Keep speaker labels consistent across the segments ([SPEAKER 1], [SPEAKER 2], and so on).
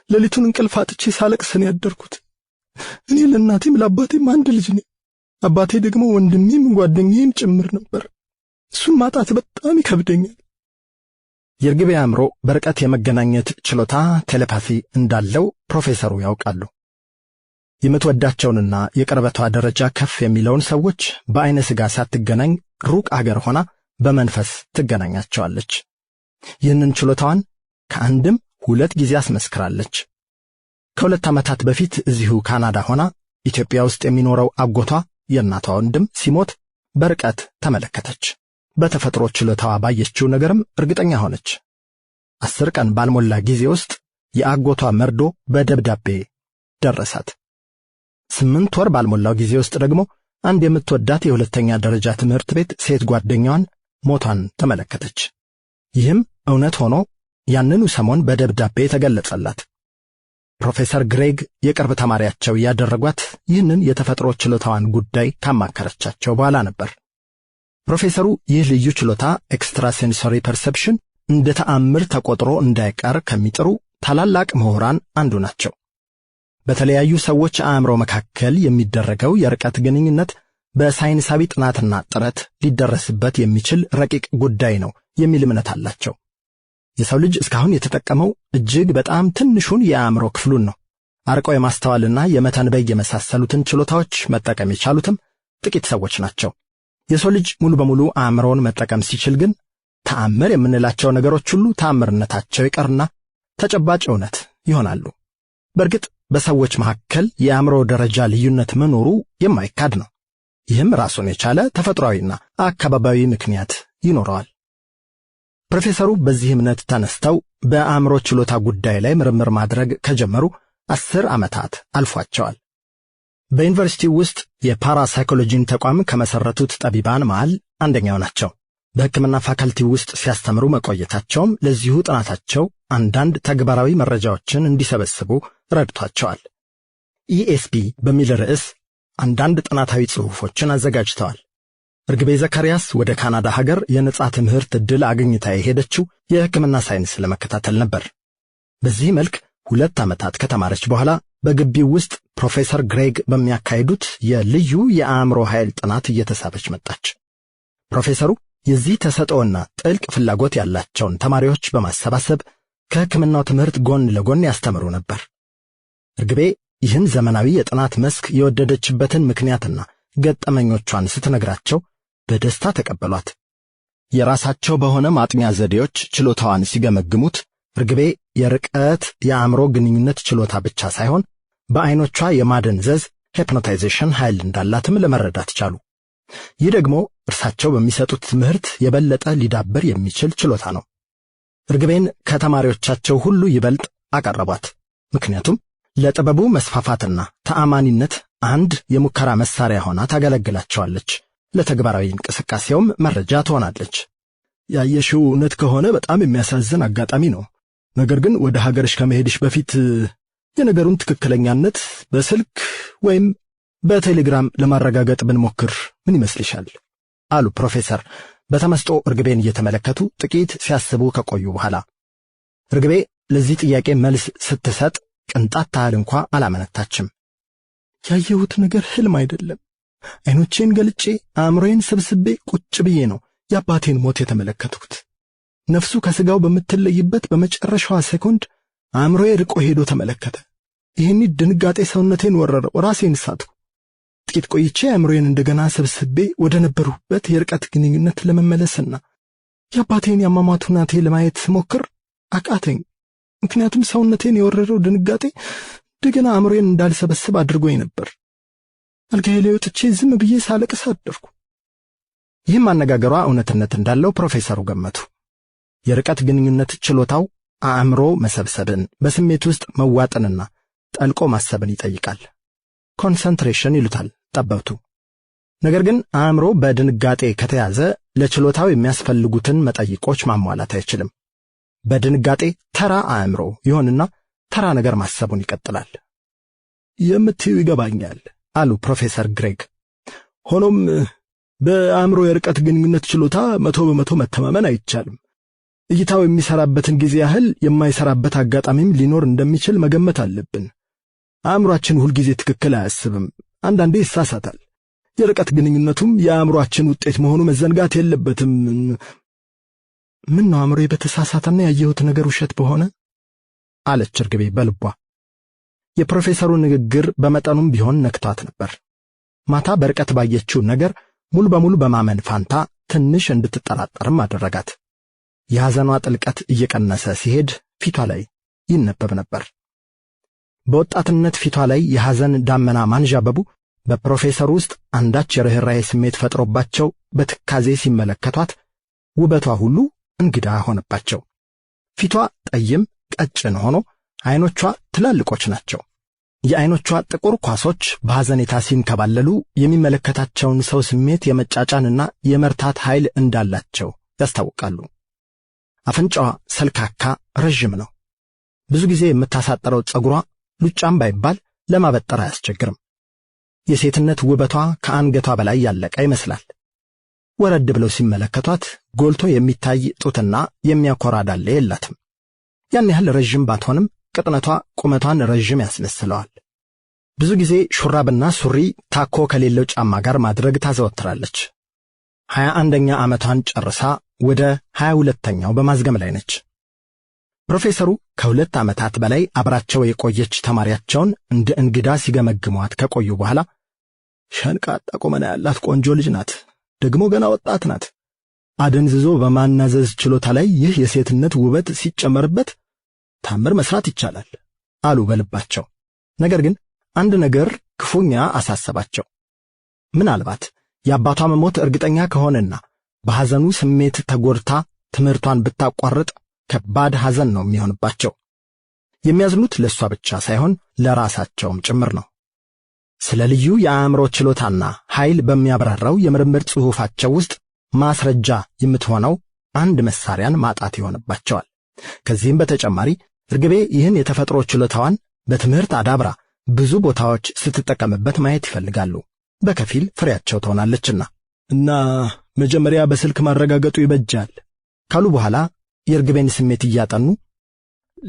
[SPEAKER 1] ሌሊቱን እንቅልፍ አጥቼ ሳለቅስ ነው ያደርኩት። እኔ ለእናቴም ለአባቴም አንድ ልጅ ነኝ። አባቴ ደግሞ ወንድሜም ጓደኛዬም ጭምር ነበር። እሱን ማጣት በጣም ይከብደኛል።
[SPEAKER 2] የርግቤ አእምሮ በርቀት የመገናኘት ችሎታ telepathy እንዳለው ፕሮፌሰሩ ያውቃሉ። የምትወዳቸውንና የቅርበቷ ደረጃ ከፍ የሚለውን ሰዎች በዐይነ ሥጋ ሳትገናኝ ሩቅ አገር ሆና በመንፈስ ትገናኛቸዋለች። ይህንን ችሎታዋን ከአንድም ሁለት ጊዜ አስመስክራለች። ከ2 ዓመታት በፊት እዚሁ ካናዳ ሆና ኢትዮጵያ ውስጥ የሚኖረው አጎቷ የእናቷ ወንድም ሲሞት በርቀት ተመለከተች። በተፈጥሮ ችሎታዋ ባየችው ነገርም እርግጠኛ ሆነች። 10 ቀን ባልሞላ ጊዜ ውስጥ የአጎቷ መርዶ በደብዳቤ ደረሳት። 8 ወር ባልሞላው ጊዜ ውስጥ ደግሞ አንድ የምትወዳት የሁለተኛ ደረጃ ትምህርት ቤት ሴት ጓደኛዋን ሞቷን ተመለከተች። ይህም እውነት ሆኖ ያንኑ ሰሞን በደብዳቤ ተገለጸላት። ፕሮፌሰር ግሬግ የቅርብ ተማሪያቸው ያደረጓት ይህንን የተፈጥሮ ችሎታዋን ጉዳይ ካማከረቻቸው በኋላ ነበር። ፕሮፌሰሩ ይህ ልዩ ችሎታ extrasensory perception እንደ ተአምር ተቆጥሮ እንዳይቀር ከሚጥሩ ታላላቅ ምሁራን አንዱ ናቸው። በተለያዩ ሰዎች አእምሮ መካከል የሚደረገው የርቀት ግንኙነት በሳይንሳዊ ጥናትና ጥረት ሊደረስበት የሚችል ረቂቅ ጉዳይ ነው የሚል እምነት አላቸው። የሰው ልጅ እስካሁን የተጠቀመው እጅግ በጣም ትንሹን የአእምሮ ክፍሉን ነው። አርቆ የማስተዋልና የመተንበይ የመሳሰሉትን ችሎታዎች መጠቀም የቻሉትም ጥቂት ሰዎች ናቸው። የሰው ልጅ ሙሉ በሙሉ አእምሮውን መጠቀም ሲችል ግን ተአምር የምንላቸው ነገሮች ሁሉ ተአምርነታቸው ይቀርና ተጨባጭ እውነት ይሆናሉ። በእርግጥ በሰዎች መካከል የአእምሮ ደረጃ ልዩነት መኖሩ የማይካድ ነው። ይህም ራሱን የቻለ ተፈጥሯዊና አካባቢያዊ ምክንያት ይኖረዋል። ፕሮፌሰሩ በዚህ እምነት ተነስተው በአእምሮ ችሎታ ጉዳይ ላይ ምርምር ማድረግ ከጀመሩ 10 ዓመታት አልፏቸዋል። በዩኒቨርሲቲው ውስጥ የፓራሳይኮሎጂን ተቋም ከመሰረቱት ጠቢባን መሃል አንደኛው ናቸው። በሕክምና ፋካልቲ ውስጥ ሲያስተምሩ መቆየታቸውም ለዚሁ ጥናታቸው አንዳንድ ተግባራዊ መረጃዎችን እንዲሰበስቡ ረድቷቸዋል። ESP በሚል ርዕስ አንዳንድ ጥናታዊ ጽሑፎችን አዘጋጅተዋል። እርግቤ ዘካርያስ ወደ ካናዳ ሀገር የነጻ ትምህርት ዕድል አግኝታ የሄደችው የሕክምና ሳይንስ ለመከታተል ነበር። በዚህ መልክ 2 ዓመታት ከተማረች በኋላ በግቢው ውስጥ ፕሮፌሰር ግሬግ በሚያካሂዱት የልዩ የአእምሮ ኃይል ጥናት እየተሳበች መጣች። ፕሮፌሰሩ የዚህ ተሰጥኦና ጥልቅ ፍላጎት ያላቸውን ተማሪዎች በማሰባሰብ ከሕክምናው ትምህርት ጎን ለጎን ያስተምሩ ነበር። እርግቤ ይህን ዘመናዊ የጥናት መስክ የወደደችበትን ምክንያትና ገጠመኞቿን ስትነግራቸው በደስታ ተቀበሏት። የራሳቸው በሆነ ማጥኛ ዘዴዎች ችሎታዋን ሲገመግሙት እርግቤ የርቀት የአእምሮ ግንኙነት ችሎታ ብቻ ሳይሆን በአይኖቿ የማደንዘዝ hypnotization ኃይል እንዳላትም ለመረዳት ቻሉ። ይህ ደግሞ እርሳቸው በሚሰጡት ትምህርት የበለጠ ሊዳብር የሚችል ችሎታ ነው። እርግቤን ከተማሪዎቻቸው ሁሉ ይበልጥ አቀረቧት። ምክንያቱም ለጥበቡ መስፋፋትና ተአማኒነት አንድ የሙከራ መሳሪያ ሆና ታገለግላቸዋለች። ለተግባራዊ እንቅስቃሴውም መረጃ ትሆናለች።
[SPEAKER 1] ያየሽው እውነት ከሆነ በጣም የሚያሳዝን አጋጣሚ ነው። ነገር ግን ወደ ሀገርሽ ከመሄድሽ በፊት የነገሩን ትክክለኛነት በስልክ ወይም በቴሌግራም ለማረጋገጥ ብንሞክር ምን ይመስልሻል?
[SPEAKER 2] አሉ ፕሮፌሰር በተመስጦ እርግቤን እየተመለከቱ ጥቂት ሲያስቡ ከቆዩ በኋላ። እርግቤ ለዚህ ጥያቄ መልስ ስትሰጥ ቅንጣት ታህል እንኳ አላመነታችም።
[SPEAKER 1] ያየሁት ነገር ህልም አይደለም። አይኖቼን ገልጬ አእምሮዬን ሰብስቤ ቁጭ ብዬ ነው የአባቴን ሞት የተመለከትኩት። ነፍሱ ከስጋው በምትለይበት በመጨረሻዋ ሴኮንድ አእምሮዬ ርቆ ሄዶ ተመለከተ። ይህን ድንጋጤ ሰውነቴን ወረረው፣ ራሴን ሳትኩ። ጥቂት ቆይቼ አእምሮዬን እንደገና ሰብስቤ ወደ ነበርሁበት የርቀት ግንኙነት ለመመለስና የአባቴን የአሟሟት ሁናቴ ለማየት ስሞክር አቃተኝ። ምክንያቱም ሰውነቴን የወረረው ድንጋጤ እንደገና አእምሮዬን እንዳልሰበስብ አድርጎኝ ነበር። አልጋዬ ላይ ወጥቼ ዝም ብዬ ሳለቅስ አደርኩ።
[SPEAKER 2] ይህም አነጋገሯ እውነትነት እንዳለው ፕሮፌሰሩ ገመቱ። የርቀት ግንኙነት ችሎታው አእምሮ መሰብሰብን፣ በስሜት ውስጥ መዋጥንና ጠልቆ ማሰብን ይጠይቃል። concentration ይሉታል ጠበብቱ። ነገር ግን አእምሮ በድንጋጤ ከተያዘ ለችሎታው የሚያስፈልጉትን መጠይቆች ማሟላት አይችልም። በድንጋጤ ተራ አእምሮ ይሆንና ተራ ነገር ማሰቡን ይቀጥላል።
[SPEAKER 1] የምትዩ ይገባኛል
[SPEAKER 2] አሉ ፕሮፌሰር ግሬግ።
[SPEAKER 1] ሆኖም በአእምሮ የርቀት ግንኙነት ችሎታ 100% መተማመን አይቻልም። እይታው የሚሰራበትን ጊዜ ያህል የማይሰራበት አጋጣሚም ሊኖር እንደሚችል መገመት አለብን። አእምሮአችን ሁልጊዜ ትክክል አያስብም፣ አንዳንዴ ይሳሳታል። የርቀት ግንኙነቱም የአእምሮአችን ውጤት መሆኑ መዘንጋት የለበትም። ምን ነው አእምሮዬ በተሳሳተና ያየሁት ነገር ውሸት በሆነ አለች እርግቤ በልቧ። የፕሮፌሰሩ ንግግር በመጠኑም ቢሆን ነክቷት ነበር። ማታ በርቀት ባየችው ነገር ሙሉ በሙሉ በማመን ፋንታ ትንሽ እንድትጠራጠርም አደረጋት። የሐዘኗ ጥልቀት እየቀነሰ ሲሄድ ፊቷ ላይ ይነበብ ነበር። በወጣትነት ፊቷ ላይ የሐዘን ዳመና ማንዣበቡ በፕሮፌሰሩ ውስጥ አንዳች የርኅራኄ ስሜት ፈጥሮባቸው በትካዜ ሲመለከቷት ውበቷ ሁሉ እንግዳ ሆነባቸው። ፊቷ ጠይም ቀጭን ሆኖ አይኖቿ ትላልቆች ናቸው። የአይኖቿ ጥቁር ኳሶች በሐዘኔታ ሲንከባለሉ የሚመለከታቸውን ሰው ስሜት የመጫጫንና የመርታት ኃይል እንዳላቸው ያስታውቃሉ። አፍንጫዋ ሰልካካ ረዥም ነው። ብዙ ጊዜ የምታሳጠረው ጸጉሯ ሉጫም ባይባል ለማበጠር አያስቸግርም። የሴትነት ውበቷ ከአንገቷ በላይ ያለቀ ይመስላል። ወረድ ብለው ሲመለከቷት ጎልቶ የሚታይ ጡትና የሚያኮራ ዳሌ የላትም። ያን ያህል ረዥም ባትሆንም ቅጥነቷ ቁመቷን ረዥም ያስመስለዋል። ብዙ ጊዜ ሹራብና ሱሪ ታኮ ከሌለው ጫማ ጋር ማድረግ ታዘወትራለች። 21ኛ ዓመቷን ጨርሳ ወደ 22ኛው በማዝገም ላይ ነች። ፕሮፌሰሩ ከ2 ዓመታት በላይ አብራቸው የቆየች ተማሪያቸውን እንደ እንግዳ ሲገመግሟት ከቆዩ በኋላ ሸንቃጣ ቁመና ያላት ቆንጆ ልጅ ናት፣ ደግሞ ገና ወጣት ናት። አደንዝዞ በማናዘዝ ችሎታ ላይ ይህ የሴትነት ውበት ሲጨመርበት ታምር መስራት ይቻላል አሉ በልባቸው። ነገር ግን አንድ ነገር ክፉኛ አሳሰባቸው። ምናልባት የአባቷ መሞት እርግጠኛ ከሆነና በሐዘኑ ስሜት ተጎድታ ትምህርቷን ብታቋርጥ ከባድ ሐዘን ነው የሚሆንባቸው። የሚያዝኑት ለሷ ብቻ ሳይሆን ለራሳቸውም ጭምር ነው። ስለ ልዩ የአእምሮ ችሎታና ኃይል በሚያብራራው የምርምር ጽሑፋቸው ውስጥ ማስረጃ የምትሆነው አንድ መሳሪያን ማጣት ይሆንባቸዋል። ከዚህም በተጨማሪ እርግቤ ይህን የተፈጥሮ ችሎታዋን በትምህርት አዳብራ ብዙ ቦታዎች ስትጠቀምበት ማየት ይፈልጋሉ። በከፊል ፍሬያቸው ትሆናለችና። እና መጀመሪያ በስልክ ማረጋገጡ ይበጃል ካሉ በኋላ የእርግቤን ስሜት እያጠኑ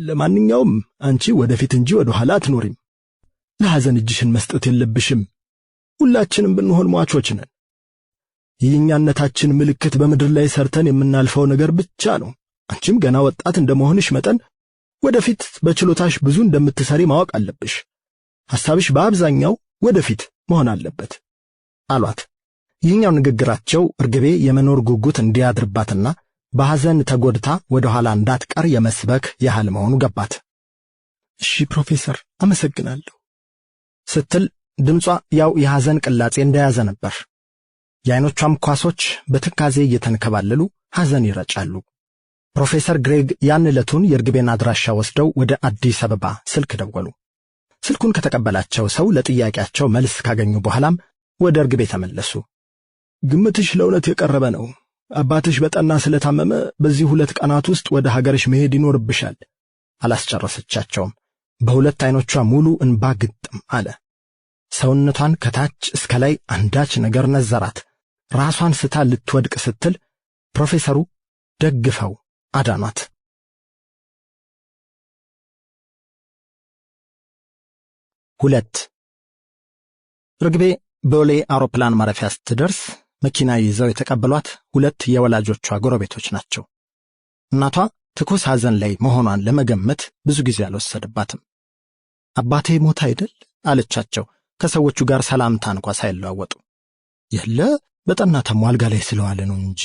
[SPEAKER 1] ለማንኛውም አንቺ ወደፊት እንጂ ወደ ኋላ አትኖሪም። ለሐዘን እጅሽን መስጠት የለብሽም። ሁላችንም ብንሆን ሟቾች ነን። የኛነታችን ምልክት በምድር ላይ ሰርተን የምናልፈው ነገር ብቻ ነው። አንቺም ገና ወጣት እንደመሆንሽ መጠን ወደፊት በችሎታሽ ብዙ እንደምትሰሪ ማወቅ አለብሽ። ሐሳብሽ በአብዛኛው ወደፊት መሆን አለበት አሏት። ይህኛው ንግግራቸው እርግቤ የመኖር ጉጉት እንዲያድርባትና በሐዘን ተጎድታ ወደ ኋላ እንዳትቀር የመስበክ ያህል መሆኑ ገባት። እሺ ፕሮፌሰር አመሰግናለሁ ስትል ድምጿ ያው የሐዘን ቅላጼ እንደያዘ ነበር። የአይኖቿም ኳሶች በትካዜ እየተንከባለሉ ሐዘን ይረጫሉ። ፕሮፌሰር ግሬግ ያን ዕለቱን የእርግቤን አድራሻ ወስደው ወደ አዲስ አበባ ስልክ ደወሉ። ስልኩን ከተቀበላቸው ሰው ለጥያቄያቸው መልስ ካገኙ በኋላም ወደ እርግቤ ተመለሱ። ግምትሽ ለእውነት የቀረበ ነው። አባትሽ በጠና ስለታመመ በዚህ 2 ቀናት ውስጥ ወደ ሀገርሽ መሄድ ይኖርብሻል። አላስጨረሰቻቸውም። በሁለት አይኖቿ ሙሉ እንባ ግጥም አለ። ሰውነቷን ከታች እስከ ላይ አንዳች ነገር ነዘራት። ራሷን ስታ ልትወድቅ ስትል ፕሮፌሰሩ ደግፈው አዳኗት። ሁለት ርግቤ ቦሌ አውሮፕላን ማረፊያ ስትደርስ መኪና ይዘው የተቀበሏት 2 የወላጆቿ ጎረቤቶች ናቸው። እናቷ ትኩስ ሐዘን ላይ መሆኗን ለመገመት ብዙ ጊዜ አልወሰደባትም። አባቴ ሞተ አይደል አለቻቸው ከሰዎቹ ጋር ሰላምታ እንኳ ሳይለዋወጡ። የለ በጠና ታሞ አልጋ ላይ ስለዋለ ነው እንጂ።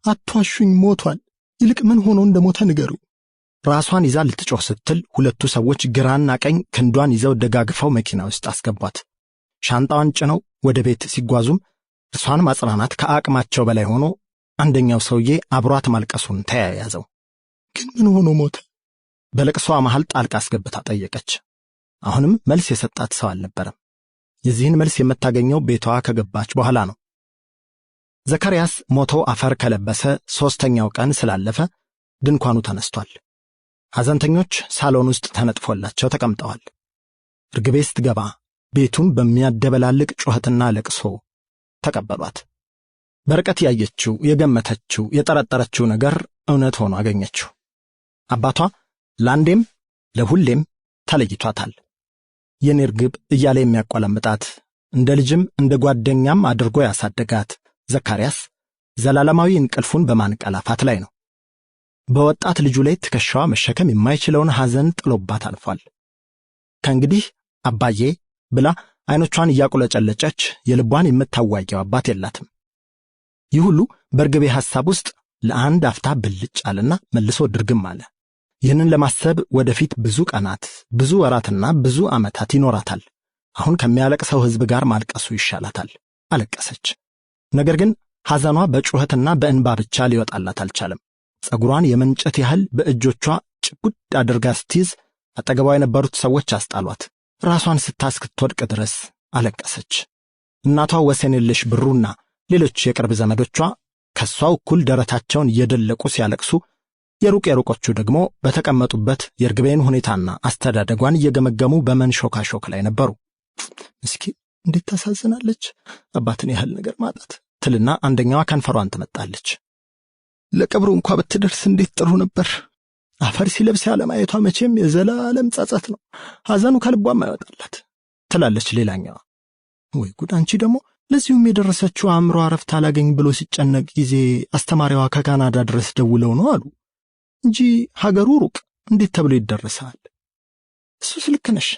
[SPEAKER 1] አትዋሹኝ፣ ሞቷል። ይልቅ ምን ሆኖ እንደሞተ ንገሩ። ራሷን ይዛ ልትጮህ ስትል ሁለቱ ሰዎች ግራና ቀኝ ክንዷን ይዘው ደጋግፈው መኪና ውስጥ አስገቧት። ሻንጣዋን ጭነው ወደ ቤት ሲጓዙም እርሷን ማጽናናት ከአቅማቸው በላይ ሆኖ አንደኛው ሰውዬ አብሯት ማልቀሱን ተያያዘው። ግን ምን ሆኖ ሞተ? በለቅሷ መሃል ጣልቃ አስገብታ ጠየቀች። አሁንም መልስ የሰጣት ሰው አልነበረም። የዚህን መልስ የምታገኘው ቤቷ ከገባች በኋላ ነው። ዘካርያስ ሞቶ አፈር ከለበሰ 3ኛው ቀን ስላለፈ ድንኳኑ ተነስቷል። ሐዘንተኞች ሳሎን ውስጥ ተነጥፎላቸው ተቀምጠዋል። እርግቤ ስትገባ ቤቱን በሚያደበላልቅ ጩኸትና ለቅሶ ተቀበሏት።
[SPEAKER 2] በርቀት ያየችው፣ የገመተችው፣ የጠረጠረችው ነገር እውነት ሆኖ አገኘችው። አባቷ ለአንዴም ለሁሌም ተለይቷታል። የኔ እርግብ እያለ የሚያቆላምጣት እንደ ልጅም እንደ ጓደኛም አድርጎ ያሳደጋት ዘካርያስ ዘላለማዊ እንቅልፉን በማንቀላፋት ላይ ነው። በወጣት ልጁ ላይ ትከሻዋ መሸከም የማይችለውን ሐዘን ጥሎባት አልፏል። ከእንግዲህ አባዬ ብላ አይኖቿን እያቁለጨለጨች የልቧን የምታዋየው አባት የላትም። ይህ ሁሉ በእርግቤ ሐሳብ ውስጥ ለአንድ አፍታ ብልጭ አለና መልሶ ድርግም አለ። ይህንን ለማሰብ ወደፊት ብዙ ቀናት፣ ብዙ ወራትና ብዙ ዓመታት ይኖራታል። አሁን ከሚያለቅሰው ሕዝብ ጋር ማልቀሱ ይሻላታል። አለቀሰች። ነገር ግን ሐዘኗ በጩኸትና በእንባ ብቻ ሊወጣላት አልቻለም። ጸጉሯን የመንጨት ያህል በእጆቿ ጭቡድ አድርጋ ስትይዝ አጠገቧ የነበሩት ሰዎች አስጣሏት። ራሷን ስታ እስክትወድቅ ድረስ አለቀሰች። እናቷ ወሰንየለሽ ብሩና ሌሎች የቅርብ ዘመዶቿ ከሷ እኩል ደረታቸውን እየደለቁ ሲያለቅሱ፣ የሩቅ የሩቆቹ ደግሞ በተቀመጡበት የእርግቤን ሁኔታና አስተዳደጓን እየገመገሙ በመንሾካሾክ ላይ ነበሩ። እስኪ እንዴት ታሳዝናለች፣ አባትን ያህል ነገር ማጣት ትልና አንደኛዋ ከንፈሯን ትመጣለች። ለቀብሩ እንኳ ብትደርስ እንዴት ጥሩ ነበር። አፈር ሲለብስ ያለማየቷ መቼም የዘላለም ጸጸት ነው፣ ሐዘኑ ከልቧም አይወጣላት ትላለች ሌላኛዋ። ወይ ጉድ! አንቺ ደግሞ ለዚሁም የደረሰችው አእምሮ አረፍት አላገኝ ብሎ ሲጨነቅ ጊዜ አስተማሪዋ ከካናዳ ድረስ ደውለው ነው አሉ እንጂ ሀገሩ ሩቅ እንዴት ተብሎ ይደረሳል? እሱስ ልክ ነሽ።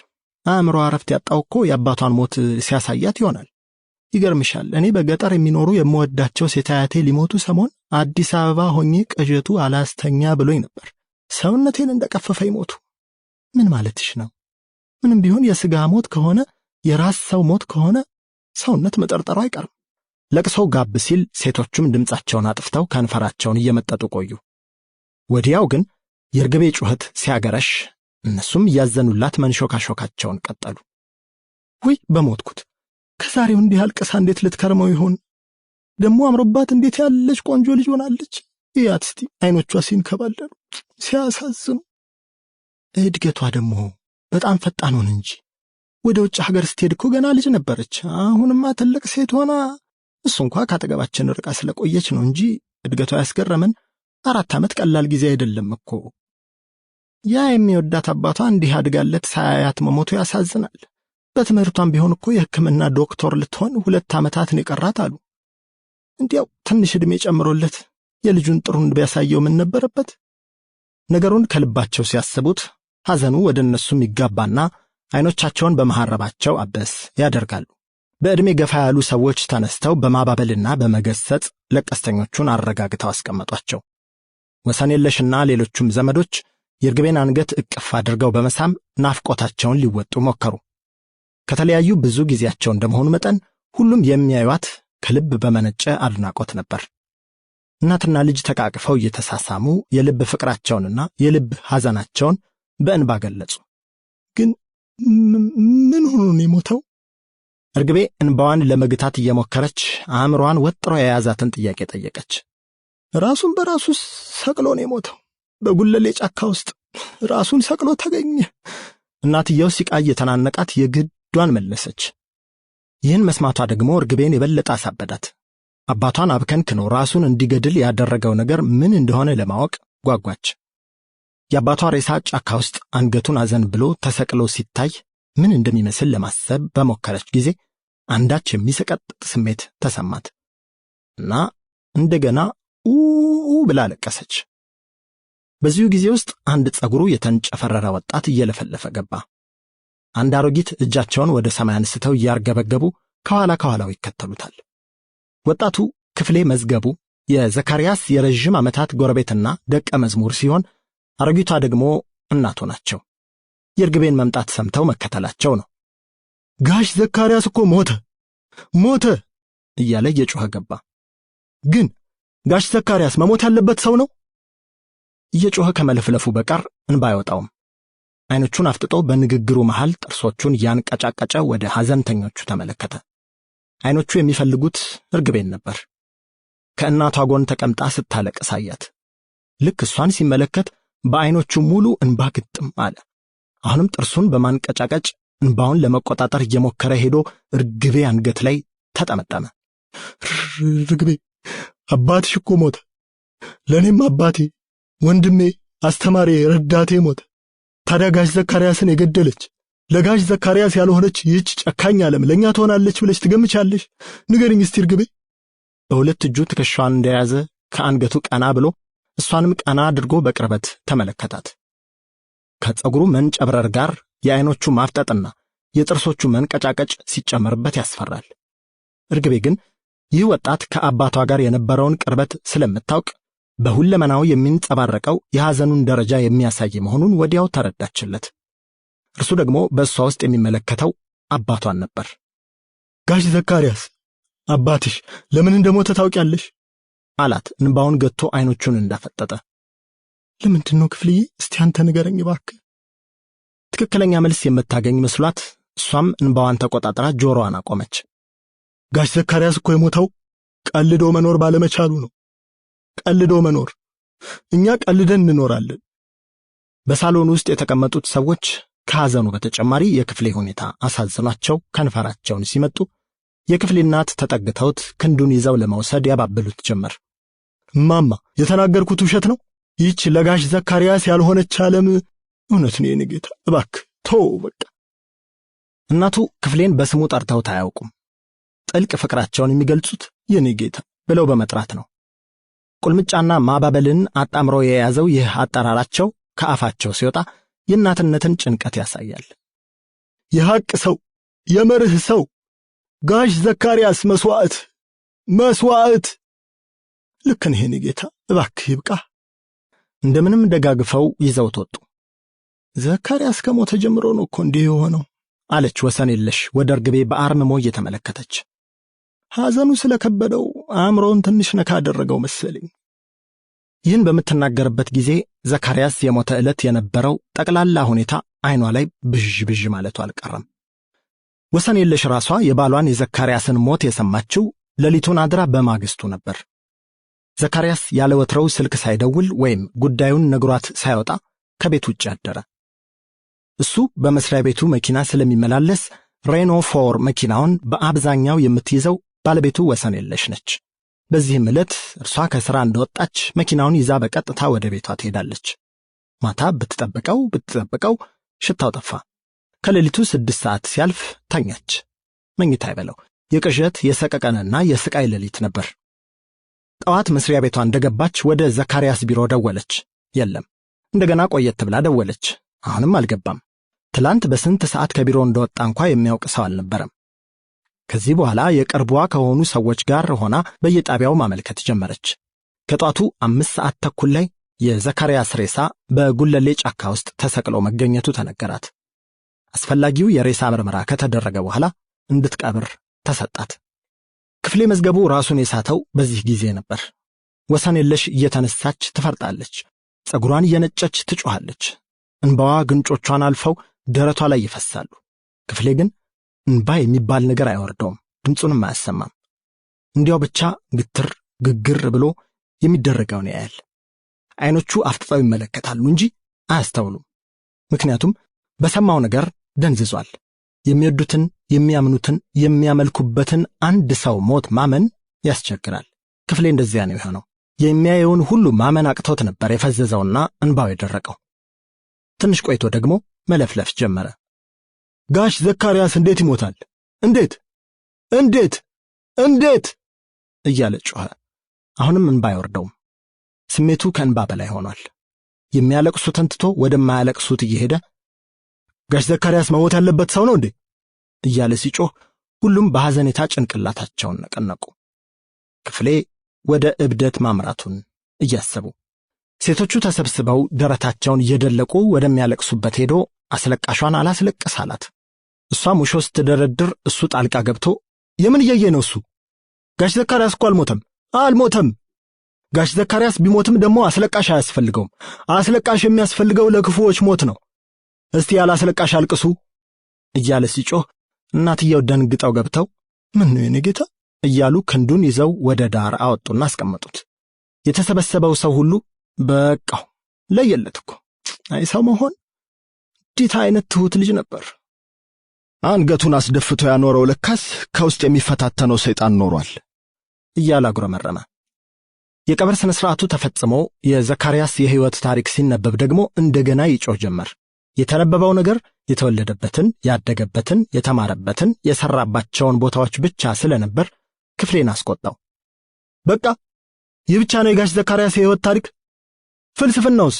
[SPEAKER 2] አእምሮ አረፍት ያጣው እኮ የአባቷን ሞት ሲያሳያት ይሆናል። ይገርምሻል፣ እኔ በገጠር የሚኖሩ የምወዳቸው ሴት አያቴ ሊሞቱ ሰሞን አዲስ አበባ ሆኜ ቅዠቱ አላስተኛ ብሎኝ ነበር። ሰውነቴን እንደቀፈፈ ይሞቱ። ምን ማለትሽ ነው? ምንም ቢሆን የሥጋ ሞት ከሆነ የራስ ሰው ሞት ከሆነ ሰውነት መጠርጠሩ አይቀርም። ለቅሶው ጋብ ሲል ሴቶቹም ድምፃቸውን አጥፍተው ከንፈራቸውን እየመጠጡ ቆዩ። ወዲያው ግን የእርግቤ ጩኸት ሲያገረሽ እነሱም እያዘኑላት መንሾካሾካቸውን ቀጠሉ። ውይ በሞትኩት! ከዛሬው እንዲህ አልቅሳ እንዴት ልትከርመው ይሆን? ደሞ አምሮባት እንዴት ያለች ቆንጆ ልጅ ሆናለች። እያት እስቲ አይኖቿ ሲንከባለሉ ሲያሳዝኑ። እድገቷ ደግሞ በጣም ፈጣን ሆነ እንጂ ወደ ውጭ ሀገር ስትሄድ እኮ ገና ልጅ ነበረች። አሁንማ ትልቅ ሴት ሆና፣ እሱ እንኳ ካጠገባችን ርቃ ስለቆየች ነው እንጂ እድገቷ ያስገረመን። 4 ዓመት ቀላል ጊዜ አይደለም እኮ። ያ የሚወዳት አባቷ እንዲህ አድጋለት ሳያያት መሞቱ ያሳዝናል። በትምህርቷም ቢሆን እኮ የሕክምና ዶክተር ልትሆን 2 ዓመታት ነው የቀራት አሉ። እንዲያው ትንሽ ዕድሜ ጨምሮለት የልጁን ጥሩን ቢያሳየው ምን ነበረበት? ነገሩን ከልባቸው ሲያስቡት ሐዘኑ ወደ እነሱም ይጋባና አይኖቻቸውን በመሐረባቸው አበስ ያደርጋሉ። በዕድሜ ገፋ ያሉ ሰዎች ተነስተው በማባበልና በመገሰጽ ለቀስተኞቹን አረጋግተው አስቀመጧቸው። ወሰንየለሽና ሌሎቹም ዘመዶች የእርግቤን አንገት እቅፍ አድርገው በመሳም ናፍቆታቸውን ሊወጡ ሞከሩ። ከተለያዩ ብዙ ጊዜያቸው እንደመሆኑ መጠን ሁሉም የሚያዩት ከልብ በመነጨ አድናቆት ነበር። እናትና ልጅ ተቃቅፈው እየተሳሳሙ የልብ ፍቅራቸውንና የልብ ሐዘናቸውን በእንባ ገለጹ። ግን ምን ሆኖ ነው የሞተው? እርግቤ እንባዋን ለመግታት እየሞከረች አእምሯን ወጥሮ የያዛትን ጥያቄ ጠየቀች። ራሱን በራሱ ሰቅሎ ነው የሞተው። በጉለሌ ጫካ ውስጥ ራሱን ሰቅሎ ተገኘ። እናትየው ሲቃ እየተናነቃት የግዷን መለሰች። ይህን መስማቷ ደግሞ እርግቤን የበለጠ አሳበዳት። አባቷን አብከንክኖ ራሱን እንዲገድል ያደረገው ነገር ምን እንደሆነ ለማወቅ ጓጓች። የአባቷ ሬሳ ጫካ ውስጥ አንገቱን አዘን ብሎ ተሰቅሎ ሲታይ ምን እንደሚመስል ለማሰብ በሞከረች ጊዜ አንዳች የሚሰቀጥጥ ስሜት ተሰማት እና እንደገና ኡ ብላ አለቀሰች። በዚሁ ጊዜ ውስጥ አንድ ጸጉሩ የተንጨፈረረ ወጣት እየለፈለፈ ገባ። አንድ አሮጊት እጃቸውን ወደ ሰማይ አንስተው እያርገበገቡ ከኋላ ከኋላው ይከተሉታል። ወጣቱ ክፍሌ መዝገቡ የዘካርያስ የረዥም ዓመታት ጎረቤትና ደቀ መዝሙር ሲሆን አሮጊቷ ደግሞ እናቱ ናቸው። የእርግቤን መምጣት ሰምተው መከተላቸው ነው። ጋሽ ዘካርያስ እኮ ሞተ ሞተ እያለ እየጮኸ ገባ። ግን ጋሽ ዘካርያስ መሞት ያለበት ሰው ነው? እየጮኸ ከመለፍለፉ በቀር እንባ አይወጣውም። አይኖቹን አፍጥጦ በንግግሩ መሃል ጥርሶቹን ያንቀጫቀጨ ወደ ሐዘንተኞቹ ተመለከተ። አይኖቹ የሚፈልጉት እርግቤን ነበር። ከእናቷ ጎን ተቀምጣ ስታለቅስ አያት። ልክ እሷን ሲመለከት በአይኖቹ ሙሉ እንባ ግጥም አለ። አሁንም ጥርሱን በማንቀጫቀጭ እንባውን ለመቆጣጠር እየሞከረ ሄዶ እርግቤ አንገት ላይ ተጠመጠመ። ርግቤ
[SPEAKER 1] አባትሽ እኮ ሞተ። ለእኔም አባቴ፣ ወንድሜ፣ አስተማሪ፣ ረዳቴ ሞተ። ታዲያ ጋሽ ዘካርያስን የገደለች ለጋሽ ዘካርያስ ያልሆነች ይህች ጨካኝ ዓለም ለእኛ ትሆናለች ብለሽ ትገምቻለሽ? ንገሪኝ እስቲ እርግቤ። በሁለት እጁ ትከሻዋን እንደያዘ ከአንገቱ ቀና ብሎ እሷንም ቀና አድርጎ በቅርበት ተመለከታት። ከፀጉሩ መንጨብረር ጋር የአይኖቹ ማፍጠጥና የጥርሶቹ መንቀጫቀጭ ሲጨመርበት ያስፈራል። እርግቤ ግን ይህ ወጣት ከአባቷ ጋር የነበረውን ቅርበት ስለምታውቅ በሁለመናው የሚንጸባረቀው የሐዘኑን ደረጃ የሚያሳይ መሆኑን ወዲያው ተረዳችለት። እርሱ ደግሞ በእሷ ውስጥ የሚመለከተው አባቷን ነበር። ጋሽ ዘካርያስ አባትሽ ለምን እንደሞተ ታውቂያለሽ? አላት እንባውን ገጥቶ አይኖቹን እንዳፈጠጠ። ለምንድን ነው ክፍልዬ? እስቲ አንተ ንገረኝ እባክህ። ትክክለኛ መልስ የምታገኝ መስሏት እሷም እንባዋን ተቆጣጥራ ጆሮዋን አቆመች። ጋሽ ዘካርያስ እኮ የሞተው ቀልዶ መኖር ባለመቻሉ ነው። ቀልዶ መኖር። እኛ ቀልደን እንኖራለን። በሳሎን ውስጥ የተቀመጡት ሰዎች ከሐዘኑ በተጨማሪ የክፍሌ ሁኔታ አሳዝኗቸው ከንፈራቸውን ሲመጡ የክፍሌ እናት ተጠግተውት ክንዱን ይዘው ለመውሰድ ያባብሉት ጀመር። እማማ የተናገርኩት ውሸት ነው? ይህች ለጋሽ ዘካርያስ ያልሆነች ዓለም እውነት ነው የኔ ጌታ፣ እባክህ ተው በቃ። እናቱ ክፍሌን በስሙ ጠርተውት አያውቁም። ጥልቅ ፍቅራቸውን የሚገልጹት የኔ ጌታ ብለው በመጥራት ነው። ቁልምጫና ማባበልን አጣምሮ የያዘው ይህ አጠራራቸው ከአፋቸው ሲወጣ የእናትነትን ጭንቀት ያሳያል። የሐቅ ሰው፣ የመርህ ሰው ጋሽ ዘካርያስ መስዋዕት መስዋዕት። ልክ ነህ የኔ ጌታ፣ እባክህ ይብቃ። እንደምንም ደጋግፈው ይዘውት ወጡ። ዘካርያስ ከሞተ ጀምሮ ነው እኮ እንዲህ የሆነው አለች ወሰን የለሽ ወደ እርግቤ በአርምሞ እየተመለከተች። ሐዘኑ ስለከበደው አእምሮውን ትንሽ ነካ አደረገው መሰለኝ። ይህን በምትናገርበት ጊዜ ዘካርያስ የሞተ ዕለት የነበረው ጠቅላላ ሁኔታ አይኗ ላይ ብዥ ብዥ ማለቱ አልቀረም። ወሰን የለሽ ራሷ የባሏን የዘካርያስን ሞት የሰማችው ሌሊቱን አድራ በማግስቱ ነበር። ዘካርያስ ያለ ወትሮው ስልክ ሳይደውል ወይም ጉዳዩን ነግሯት ሳይወጣ ከቤት ውጭ አደረ። እሱ በመስሪያ ቤቱ መኪና ስለሚመላለስ ሬኖ 4 መኪናውን በአብዛኛው የምትይዘው ባለቤቱ ወሰን የለሽ ነች። በዚህም ዕለት እርሷ ከሥራ እንደወጣች መኪናውን ይዛ በቀጥታ ወደ ቤቷ ትሄዳለች። ማታ ብትጠብቀው ብትጠብቀው ሽታው ጠፋ። ከሌሊቱ 6 ሰዓት ሲያልፍ ተኛች። መኝታ አይበለው የቅዠት የሰቀቀንና የስቃይ ሌሊት ነበር። ጠዋት መስሪያ ቤቷ እንደገባች ወደ ዘካርያስ ቢሮ ደወለች። የለም። እንደገና ቆየት ብላ ደወለች። አሁንም አልገባም። ትላንት በስንት ሰዓት ከቢሮ እንደወጣ እንኳ የሚያውቅ ሰው አልነበረም። ከዚህ በኋላ የቅርቧ ከሆኑ ሰዎች ጋር ሆና በየጣቢያው ማመልከት ጀመረች። ከጧቱ 5:30 ላይ የዘካርያስ ሬሳ በጉለሌ ጫካ ውስጥ ተሰቅሎ መገኘቱ ተነገራት። አስፈላጊው የሬሳ ምርመራ ከተደረገ በኋላ እንድትቀብር ተሰጣት። ክፍሌ መዝገቡ ራሱን የሳተው በዚህ ጊዜ ነበር። ወሰን የለሽ እየተነሳች ትፈርጣለች። ጸጉሯን እየነጨች ትጮኻለች። እንባዋ ግንጮቿን አልፈው ደረቷ ላይ ይፈሳሉ። ክፍሌ ግን እንባ የሚባል ነገር አይወርደውም፣ ድምፁንም አያሰማም። እንዲያው ብቻ ግትር ግግር ብሎ የሚደረገውን ያያል። አይኖቹ አፍጥጠው ይመለከታሉ እንጂ አያስተውሉም። ምክንያቱም በሰማው ነገር ደንዝዟል። የሚወዱትን፣ የሚያምኑትን፣ የሚያመልኩበትን አንድ ሰው ሞት ማመን ያስቸግራል። ክፍሌ እንደዚያ ነው የሆነው። የሚያየውን ሁሉ ማመን አቅቶት ነበር የፈዘዘውና እንባው የደረቀው። ትንሽ ቆይቶ ደግሞ መለፍለፍ ጀመረ። ጋሽ ዘካርያስ እንዴት ይሞታል? እንዴት እንዴት እንዴት እያለ ጮኸ። አሁንም እንባ አይወርደውም። ስሜቱ ከእንባ በላይ ሆኗል። የሚያለቅሱትን ትቶ ወደማያለቅሱት እየሄደ ጋሽ ዘካርያስ መሞት ያለበት ሰው ነው እንዴ እያለ ሲጮህ ሁሉም በሐዘኔታ ጭንቅላታቸውን ነቀነቁ። ክፍሌ ወደ እብደት ማምራቱን እያሰቡ ሴቶቹ ተሰብስበው ደረታቸውን እየደለቁ ወደሚያለቅሱበት ሄዶ አስለቃሿን አላስለቅስ አላት። እሷም ውሾ ስትደረድር እሱ ጣልቃ ገብቶ የምን እያየ ነው እሱ? ጋሽ ዘካርያስ እኮ አልሞተም አልሞተም። ጋሽ ዘካርያስ ቢሞትም ደግሞ አስለቃሽ አያስፈልገውም። አስለቃሽ የሚያስፈልገው ለክፉዎች ሞት ነው። እስቲ ያላስለቃሽ አልቅሱ እያለ ሲጮህ እናትየው ደንግጠው ገብተው ምን ነው የኔ ጌታ እያሉ ክንዱን ይዘው ወደ ዳር አወጡና አስቀመጡት። የተሰበሰበው ሰው ሁሉ በቃው ለየለት እኮ አይ ሰው መሆን እንዴት አይነት ትሁት ልጅ ነበር።
[SPEAKER 3] አንገቱን አስደፍቶ ያኖረው ለካስ ከውስጥ የሚፈታተነው ሰይጣን ኖሯል
[SPEAKER 2] እያለ አጉረመረመ። የቀብር ሥነ ሥርዓቱ ተፈጽሞ የዘካርያስ የሕይወት ታሪክ ሲነበብ ደግሞ እንደገና ይጮህ ጀመር። የተነበበው ነገር የተወለደበትን፣ ያደገበትን፣ የተማረበትን፣ የሰራባቸውን ቦታዎች ብቻ ስለነበር ክፍሌን አስቆጣው። በቃ ይህ ብቻ ነው የጋሽ ዘካርያስ የሕይወት ታሪክ? ፍልስፍናውስ፣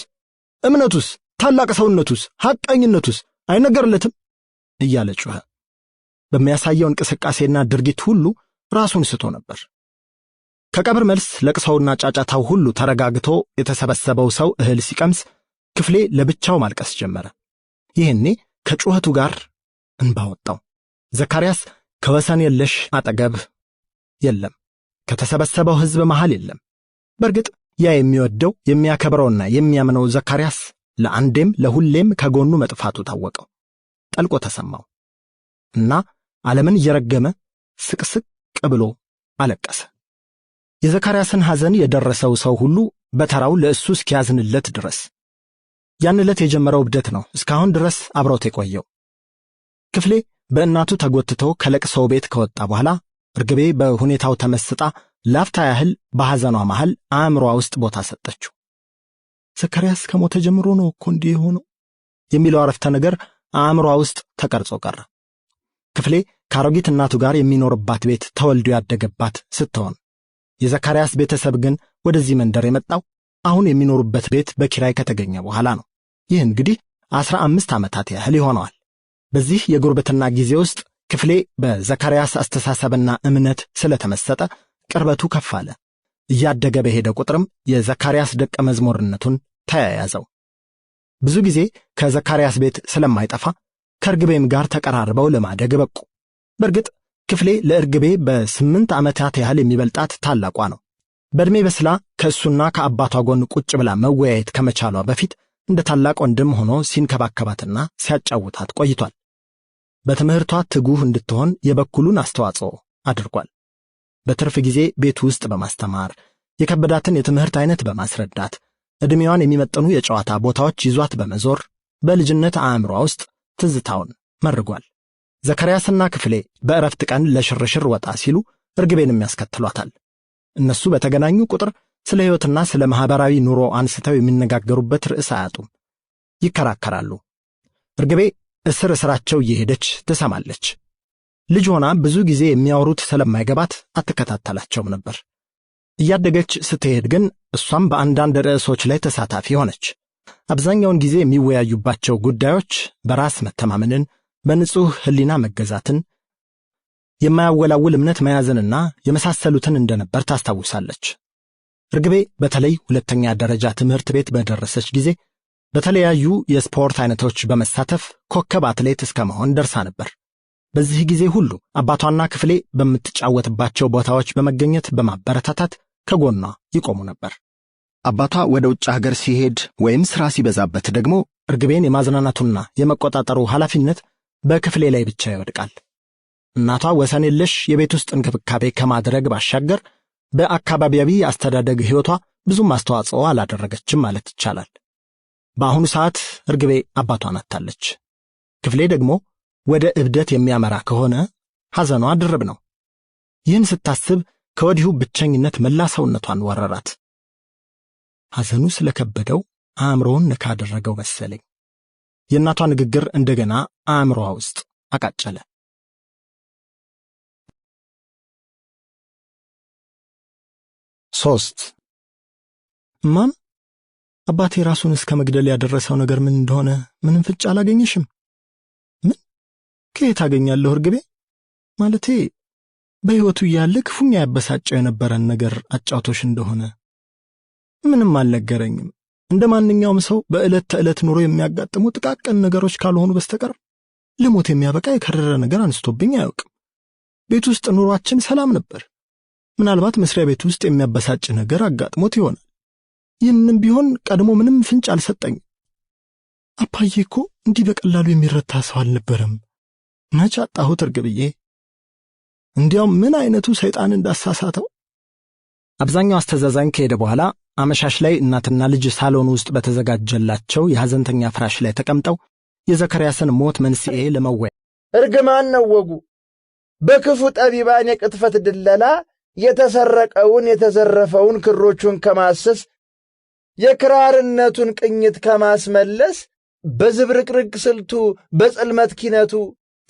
[SPEAKER 2] እምነቱስ፣ ታላቅ ሰውነቱስ፣ ሐቀኝነቱስ አይነገርለትም? እያለ ጮኸ። በሚያሳየው እንቅስቃሴና ድርጊት ሁሉ ራሱን ስቶ ነበር። ከቀብር መልስ ለቅሶውና ጫጫታው ሁሉ ተረጋግቶ የተሰበሰበው ሰው እህል ሲቀምስ ክፍሌ ለብቻው ማልቀስ ጀመረ። ይህኔ ከጩኸቱ ጋር እንባ ወጣው። ዘካርያስ ከወሰን የለሽ አጠገብ የለም፣ ከተሰበሰበው ሕዝብ መሃል የለም። በእርግጥ ያ የሚወደው የሚያከብረውና የሚያምነው ዘካርያስ ለአንዴም ለሁሌም ከጎኑ መጥፋቱ ታወቀው፣ ጠልቆ ተሰማው እና ዓለምን እየረገመ ስቅስቅ ብሎ አለቀሰ። የዘካርያስን ሐዘን የደረሰው ሰው ሁሉ በተራው ለእሱ እስኪያዝንለት ድረስ ያን ዕለት የጀመረው እብደት ነው እስካሁን ድረስ አብሮት የቆየው። ክፍሌ በእናቱ ተጎትቶ ከለቅሶው ቤት ከወጣ በኋላ እርግቤ በሁኔታው ተመስጣ ላፍታ ያህል በሐዘኗ መሃል አእምሯ ውስጥ ቦታ ሰጠችው። ዘካርያስ ከሞተ ጀምሮ ነው እኮ እንዲህ የሆነው የሚለው አረፍተ ነገር አእምሯ ውስጥ ተቀርጾ ቀረ። ክፍሌ ከአሮጊት እናቱ ጋር የሚኖርባት ቤት ተወልዶ ያደገባት ስትሆን የዘካርያስ ቤተሰብ ግን ወደዚህ መንደር የመጣው አሁን የሚኖሩበት ቤት በኪራይ ከተገኘ በኋላ ነው። ይህ እንግዲህ 15 ዓመታት ያህል ይሆነዋል። በዚህ የጉርብትና ጊዜ ውስጥ ክፍሌ በዘካርያስ አስተሳሰብና እምነት ስለተመሰጠ ቅርበቱ ከፍ አለ። እያደገ በሄደ ቁጥርም የዘካርያስ ደቀ መዝሙርነቱን ተያያዘው። ብዙ ጊዜ ከዘካርያስ ቤት ስለማይጠፋ ከእርግቤም ጋር ተቀራርበው ለማደግ በቁ። በእርግጥ ክፍሌ ለእርግቤ በ8 ዓመታት ያህል የሚበልጣት ታላቋ ነው። በዕድሜ በስላ ከእሱና ከአባቷ ጎን ቁጭ ብላ መወያየት ከመቻሏ በፊት እንደ ታላቅ ወንድም ሆኖ ሲንከባከባትና ሲያጫውታት ቆይቷል። በትምህርቷ ትጉህ እንድትሆን የበኩሉን አስተዋጽኦ አድርጓል። በትርፍ ጊዜ ቤት ውስጥ በማስተማር የከበዳትን የትምህርት አይነት በማስረዳት ዕድሜዋን የሚመጥኑ የጨዋታ ቦታዎች ይዟት በመዞር በልጅነት አእምሯ ውስጥ ትዝታውን መርጓል። ዘካርያስና ክፍሌ በእረፍት ቀን ለሽርሽር ወጣ ሲሉ እርግቤንም ያስከትሏታል። እነሱ በተገናኙ ቁጥር ስለ ሕይወትና ስለ ማኅበራዊ ኑሮ አንስተው የሚነጋገሩበት ርዕስ አያጡም፣ ይከራከራሉ። እርግቤ እስር እስራቸው እየሄደች ትሰማለች። ልጅ ሆና ብዙ ጊዜ የሚያወሩት ስለማይገባት አትከታተላቸውም ነበር። እያደገች ስትሄድ ግን እሷም በአንዳንድ ርዕሶች ላይ ተሳታፊ ሆነች። አብዛኛውን ጊዜ የሚወያዩባቸው ጉዳዮች በራስ መተማመንን፣ በንጹሕ ሕሊና መገዛትን፣ የማያወላውል እምነት መያዝንና የመሳሰሉትን እንደነበር ታስታውሳለች። እርግቤ በተለይ ሁለተኛ ደረጃ ትምህርት ቤት በደረሰች ጊዜ በተለያዩ የስፖርት አይነቶች በመሳተፍ ኮከብ አትሌት እስከ መሆን ደርሳ ነበር። በዚህ ጊዜ ሁሉ አባቷና ክፍሌ በምትጫወትባቸው ቦታዎች በመገኘት በማበረታታት ከጎኗ ይቆሙ ነበር።
[SPEAKER 3] አባቷ ወደ ውጭ ሀገር ሲሄድ ወይም ሥራ ሲበዛበት ደግሞ
[SPEAKER 2] እርግቤን የማዝናናቱና የመቆጣጠሩ ኃላፊነት በክፍሌ ላይ ብቻ ይወድቃል። እናቷ ወሰን የለሽ የቤት ውስጥ እንክብካቤ ከማድረግ ባሻገር በአካባቢያዊ አስተዳደግ ሕይወቷ ብዙም አስተዋጽኦ አላደረገችም ማለት ይቻላል። በአሁኑ ሰዓት እርግቤ አባቷን አጥታለች። ክፍሌ ደግሞ ወደ እብደት የሚያመራ ከሆነ ሐዘኗ ድርብ ነው። ይህን ስታስብ ከወዲሁ ብቸኝነት መላ ሰውነቷን ወረራት። ሐዘኑ ስለከበደው አእምሮውን ነካ አደረገው መሰለኝ። የእናቷ ንግግር እንደገና አእምሮዋ ውስጥ አቃጨለ። ሶስት እማም አባቴ ራሱን እስከ መግደል ያደረሰው ነገር ምን እንደሆነ ምንም ፍንጭ አላገኘሽም? ምን? ከየት አገኛለሁ እርግቤ? ማለቴ በሕይወቱ እያለ ክፉኛ ያበሳጨው የነበረን ነገር አጫውቶሽ እንደሆነ። ምንም አልነገረኝም። እንደ ማንኛውም ሰው በዕለት ተዕለት ኑሮ የሚያጋጥሙ ጥቃቅን ነገሮች ካልሆኑ በስተቀር ለሞት የሚያበቃ የከረረ ነገር አንስቶብኝ አያውቅም። ቤት ውስጥ ኑሯችን ሰላም ነበር። ምናልባት መስሪያ ቤት ውስጥ የሚያበሳጭ ነገር አጋጥሞት ይሆናል። ይህንም ቢሆን ቀድሞ ምንም ፍንጭ አልሰጠኝም። አባዬ እኮ እንዲህ በቀላሉ የሚረታ ሰው አልነበረም። መች አጣሁት እርግብዬ። እንዲያውም ምን አይነቱ ሰይጣን እንዳሳሳተው። አብዛኛው አስተዛዛኝ ከሄደ በኋላ አመሻሽ ላይ እናትና ልጅ ሳሎን ውስጥ በተዘጋጀላቸው የሐዘንተኛ ፍራሽ ላይ ተቀምጠው የዘካርያስን ሞት መንስኤ ለመወያየት
[SPEAKER 4] እርግማን ነው ወጉ። በክፉ ጠቢባን የቅጥፈት ድለላ የተሰረቀውን የተዘረፈውን ክሮቹን ከማሰስ የክራርነቱን ቅኝት ከማስመለስ በዝብርቅርቅ ስልቱ በጽልመት ኪነቱ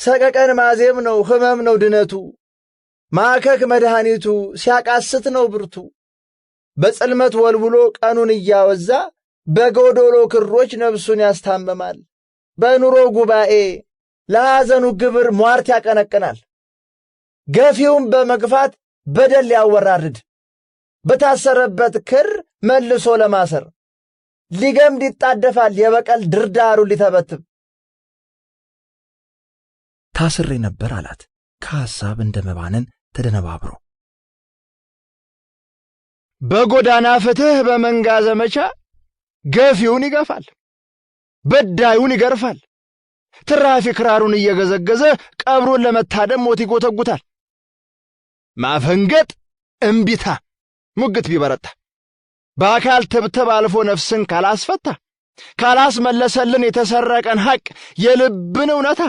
[SPEAKER 4] ሰቀቀን ማዜም ነው ህመም ነው ድነቱ ማከክ መድኃኒቱ ሲያቃስት ነው ብርቱ በጽልመት ወልውሎ ቀኑን እያወዛ በጎዶሎ ክሮች ነፍሱን ያስታምማል። በኑሮ ጉባኤ ለሐዘኑ ግብር ሟርት ያቀነቅናል። ገፊውን በመግፋት በደል ያወራርድ በታሰረበት ክር መልሶ ለማሰር ሊገምድ ይጣደፋል የበቀል ድርዳሩ ሊተበትብ።
[SPEAKER 2] ታስሬ ነበር አላት ከሐሳብ እንደመባነን ተደነባብሮ።
[SPEAKER 4] በጎዳና ፍትህ በመንጋ ዘመቻ ገፊውን ይገፋል፣ በዳዩን ይገርፋል። ትራፊ ክራሩን እየገዘገዘ ቀብሩን ለመታደም ሞት ይጎተጉታል። ማፈንገጥ እምቢታ ሙግት ቢበረታ በአካል ትብትብ አልፎ ነፍስን ካላስፈታ ካላስመለሰልን የተሰረቀን ሐቅ የልብን እውነታ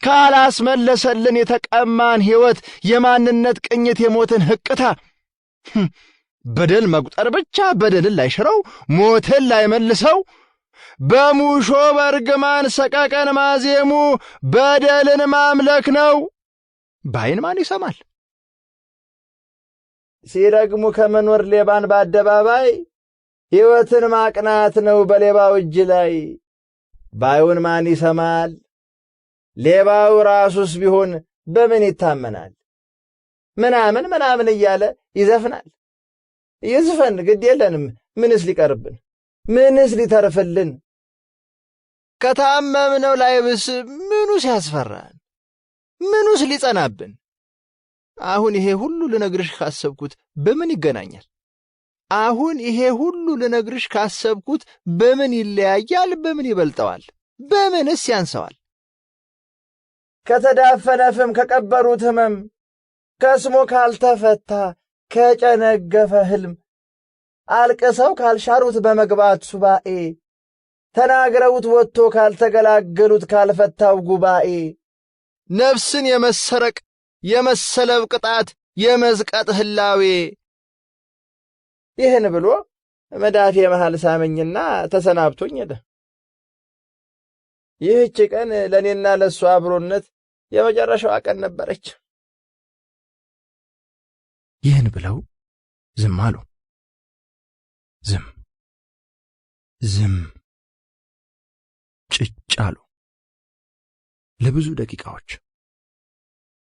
[SPEAKER 4] ካላስመለሰልን የተቀማን ሕይወት የማንነት ቅኝት የሞትን ህቅታ በደል መቁጠር ብቻ በደልን ላይሽረው ሞትን ላይመልሰው በሙሾ በርግማን ሰቀቀን ማዜሙ በደልን ማምለክ ነው። ባይን ማን ይሰማል? ሲረግሙ ከመኖር ሌባን በአደባባይ ሕይወትን ማቅናት ነው በሌባው እጅ ላይ። ባዩን ማን ይሰማል? ሌባው ራሱስ ቢሆን በምን ይታመናል? ምናምን ምናምን እያለ ይዘፍናል። ይዝፈን ግድ የለንም። ምንስ ሊቀርብን? ምንስ ሊተርፍልን? ከታመምነው ላይብስ ምኑስ ያስፈራን? ምኑስ ሊጸናብን? አሁን ይሄ ሁሉ ልነግርሽ ካሰብኩት በምን ይገናኛል? አሁን ይሄ ሁሉ ልነግርሽ ካሰብኩት በምን ይለያያል? በምን ይበልጠዋል? በምንስ ያንሰዋል? ከተዳፈነ ፍም ከቀበሩት ህመም ከስሞ ካልተፈታ ከጨነገፈ ህልም አልቅሰው ካልሻሩት በመግባት ሱባኤ ተናግረውት ወጥቶ ካልተገላገሉት ካልፈታው ጉባኤ ነፍስን የመሰረቅ የመሰለብ ቅጣት የመዝቀጥ ህላዌ። ይህን ብሎ መዳፌ መሃል ሳመኝና ተሰናብቶኝ ሄደ። ይህች ቀን ለኔና ለሱ አብሮነት የመጨረሻዋ ቀን ነበረች።
[SPEAKER 2] ይህን ብለው ዝም አሉ። ዝም ዝም ጭጭ አሉ ለብዙ ደቂቃዎች።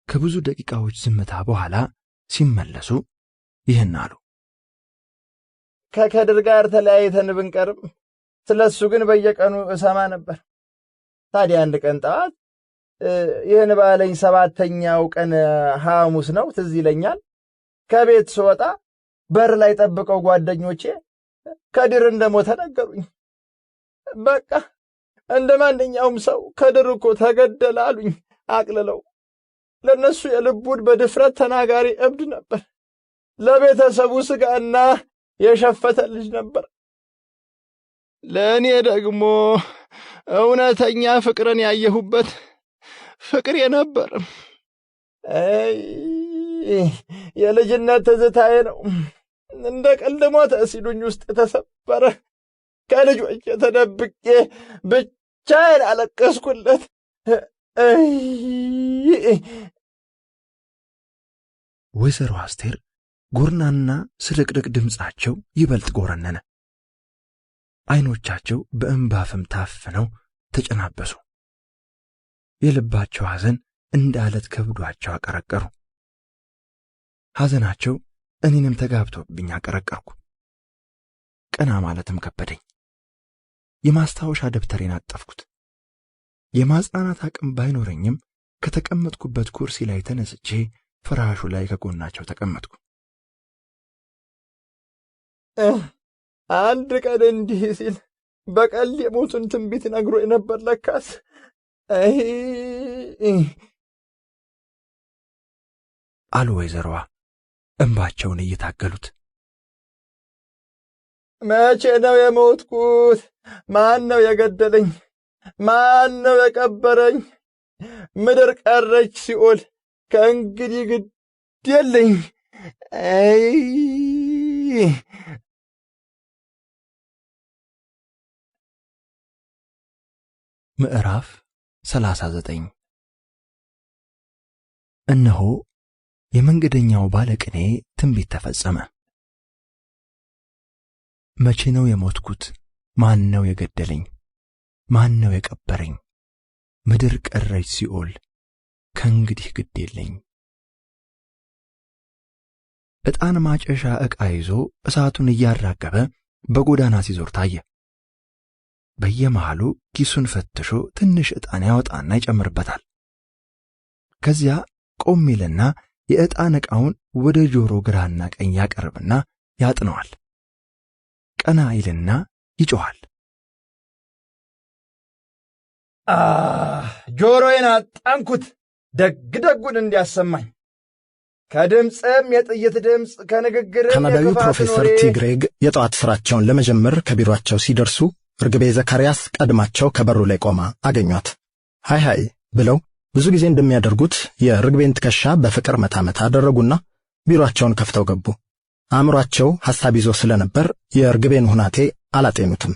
[SPEAKER 2] ከብዙ ደቂቃዎች ዝምታ በኋላ ሲመለሱ ይህን አሉ።
[SPEAKER 4] ከከድር ጋር ተለያይተን ብንቀርም ስለሱ ግን በየቀኑ እሰማ ነበር። ታዲያ አንድ ቀን ጠዋት ይህን ባለኝ 7ኛው ቀን ሐሙስ ነው ትዝ ይለኛል። ከቤት ስወጣ በር ላይ ጠብቀው ጓደኞቼ ከድር እንደሞተ ነገሩኝ። በቃ እንደማንኛውም ሰው ከድር እኮ ተገደለ አሉኝ አቅልለው። ለነሱ የልቡን በድፍረት ተናጋሪ እብድ ነበር። ለቤተሰቡ ስጋና የሸፈተ ልጅ ነበር። ለእኔ ደግሞ እውነተኛ ፍቅርን ያየሁበት ፍቅሬ ነበር። አይ የልጅነት ትዝታዬ ነው። እንደ ቀልድ ሞተ ሲሉኝ ውስጥ የተሰበረ ከልጆቼ ተደብቄ ብቻዬን አለቀስኩለት።
[SPEAKER 2] ወይዘሮ አስቴር ጎርናና ስርቅርቅ ድምጻቸው ይበልጥ ጎረነነ። አይኖቻቸው በእንባ ፍም ታፍነው ተጨናበሱ። የልባቸው ሐዘን እንደ አለት ከብዷቸው አቀረቀሩ። ሐዘናቸው እኔንም ተጋብቶብኝ አቀረቀርኩ። ቀና ማለትም ከበደኝ። የማስታወሻ ደብተሬን አጠፍኩት። የማጽናናት አቅም ባይኖረኝም ከተቀመጥኩበት ኩርሲ ላይ ተነስቼ ፍራሹ ላይ ከጎናቸው ተቀመጥኩ።
[SPEAKER 4] አንድ ቀን እንዲህ ሲል በቀል የሞቱን ትንቢት ነግሮ ነበር ለካስ። አይ
[SPEAKER 2] አሉ ወይዘሮዋ እንባቸውን እየታገሉት።
[SPEAKER 4] መቼ ነው የሞትኩት? ማን ነው የገደለኝ? ማን ነው የቀበረኝ? ምድር ቀረች ሲኦል ከእንግዲህ ግድ የለኝ። አይ
[SPEAKER 5] ምዕራፍ 39 እነሆ የመንገደኛው ባለቅኔ ትንቢት ተፈጸመ። መቼ ነው የሞትኩት? ማን ነው የገደለኝ? ማን ነው የቀበረኝ? ምድር ቀረች ሲኦል፣ ከእንግዲህ ግድ የለኝ። ዕጣን ማጨሻ ዕቃ ይዞ እሳቱን እያራገበ በጎዳና ሲዞር ታየ። በየመሃሉ ኪሱን ፈትሾ ትንሽ ዕጣን ያወጣና ይጨምርበታል። ከዚያ ቆም ይልና የዕጣን ዕቃውን ወደ ጆሮ ግራና ቀኝ ያቀርብና ያጥነዋል። ቀና ይልና ይጮኻል።
[SPEAKER 4] ጆሮዬን አጣንኩት፣ ደግ ደጉን እንዲያሰማኝ። ከድምፅም የጥይት ድምፅ፣ ከንግግርም
[SPEAKER 2] ካናዳዊው
[SPEAKER 4] የክፋትን
[SPEAKER 2] ፕሮፌሰር
[SPEAKER 4] ወሬ።
[SPEAKER 2] ቲግሬግ የጠዋት ስራቸውን ለመጀመር ከቢሮአቸው ሲደርሱ እርግቤ ዘካርያስ ቀድማቸው ከበሩ ላይ ቆማ አገኟት። Hi hi ብለው ብዙ ጊዜ እንደሚያደርጉት የርግቤን ትከሻ በፍቅር መታ መታ አደረጉና ቢሮአቸውን ከፍተው ገቡ። አእምሯቸው ሐሳብ ይዞ ስለነበር የርግቤን ሁናቴ አላጤኑትም።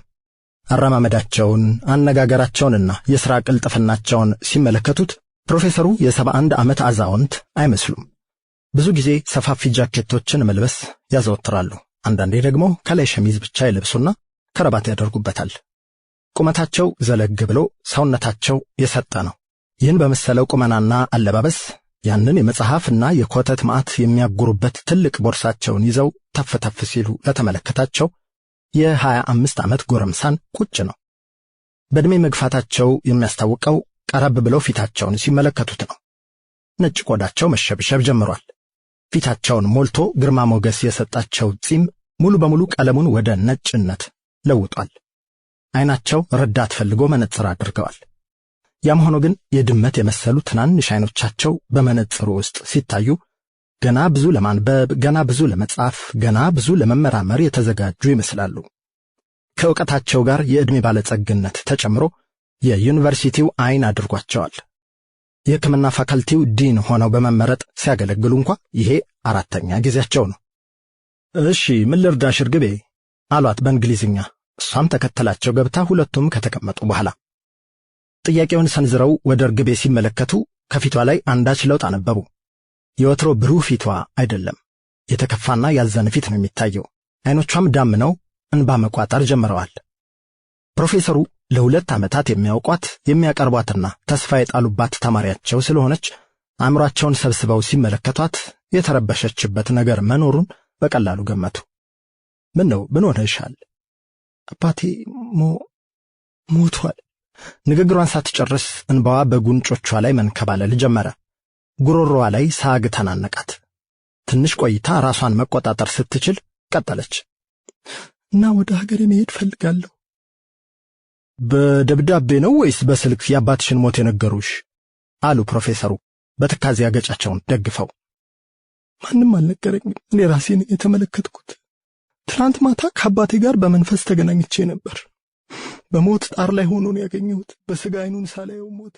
[SPEAKER 2] አረማመዳቸውን፣ አነጋገራቸውንና የሥራ ቅልጥፍናቸውን ሲመለከቱት ፕሮፌሰሩ የ71 ዓመት አዛውንት አይመስሉም። ብዙ ጊዜ ሰፋፊ ጃኬቶችን መልበስ ያዘወትራሉ። አንዳንዴ ደግሞ ከላይ ሸሚዝ ብቻ ይለብሱና ከረባት ያደርጉበታል። ቁመታቸው ዘለግ ብሎ ሰውነታቸው የሰጠ ነው። ይህን በመሰለው ቁመናና አለባበስ ያንን የመጽሐፍና የኮተት ማዕት የሚያጉሩበት ትልቅ ቦርሳቸውን ይዘው ተፍ ተፍ ሲሉ ለተመለከታቸው የ25 ዓመት ጎረምሳን ቁጭ ነው። በዕድሜ መግፋታቸው የሚያስታውቀው ቀረብ ብለው ፊታቸውን ሲመለከቱት ነው። ነጭ ቆዳቸው መሸብሸብ ጀምሯል። ፊታቸውን ሞልቶ ግርማ ሞገስ የሰጣቸው ጺም ሙሉ በሙሉ ቀለሙን ወደ ነጭነት ለውጧል። አይናቸው ረዳት ፈልጎ መነጽር አድርገዋል። ያም ሆኖ ግን የድመት የመሰሉ ትናንሽ አይኖቻቸው በመነጽሩ ውስጥ ሲታዩ ገና ብዙ ለማንበብ፣ ገና ብዙ ለመጻፍ፣ ገና ብዙ ለመመራመር የተዘጋጁ ይመስላሉ። ከእውቀታቸው ጋር የዕድሜ ባለጸግነት ተጨምሮ የዩኒቨርሲቲው አይን አድርጓቸዋል። የሕክምና ፋካልቲው ዲን ሆነው በመመረጥ ሲያገለግሉ እንኳ ይሄ 4ኛ ጊዜያቸው ነው። እሺ ምን ልርዳሽ እርግቤ አሏት በእንግሊዝኛ። እሷም ተከተላቸው ገብታ ሁለቱም ከተቀመጡ በኋላ ጥያቄውን ሰንዝረው ወደ እርግቤ ሲመለከቱ ከፊቷ ላይ አንዳች ለውጥ አነበቡ። የወትሮ ብሩህ ፊቷ አይደለም፣ የተከፋና ያዘነ ፊት ነው የሚታየው። አይኖቿም ዳምነው እንባ መቋጠር ጀምረዋል። ፕሮፌሰሩ ለ2 ዓመታት የሚያውቋት የሚያቀርቧትና ተስፋ የጣሉባት ተማሪያቸው ስለሆነች አእምሯቸውን ሰብስበው ሲመለከቷት የተረበሸችበት ነገር መኖሩን በቀላሉ ገመቱ። ምን ነው? ምን ሆነሻል? አባቴ ሞቷል። ንግግሯን ሳትጨርስ እንባዋ በጉንጮቿ ላይ መንከባለል ጀመረ። ጉሮሮዋ ላይ ሳግ ተናነቃት። ትንሽ ቆይታ ራሷን መቆጣጠር ስትችል ቀጠለች። እና ወደ ሀገሬ መሄድ ፈልጋለሁ። በደብዳቤ ነው ወይስ በስልክ የአባትሽን ሞት የነገሩሽ? አሉ ፕሮፌሰሩ በትካዜ አገጫቸውን ደግፈው። ማንም አልነገረኝም፣ እኔ ራሴ ነኝ የተመለከትኩት። ትናንት ማታ ከአባቴ ጋር በመንፈስ ተገናኝቼ ነበር። በሞት ጣር ላይ ሆኖ ነው ያገኘሁት። በስጋ አይኑን ሳላየው ሞተ።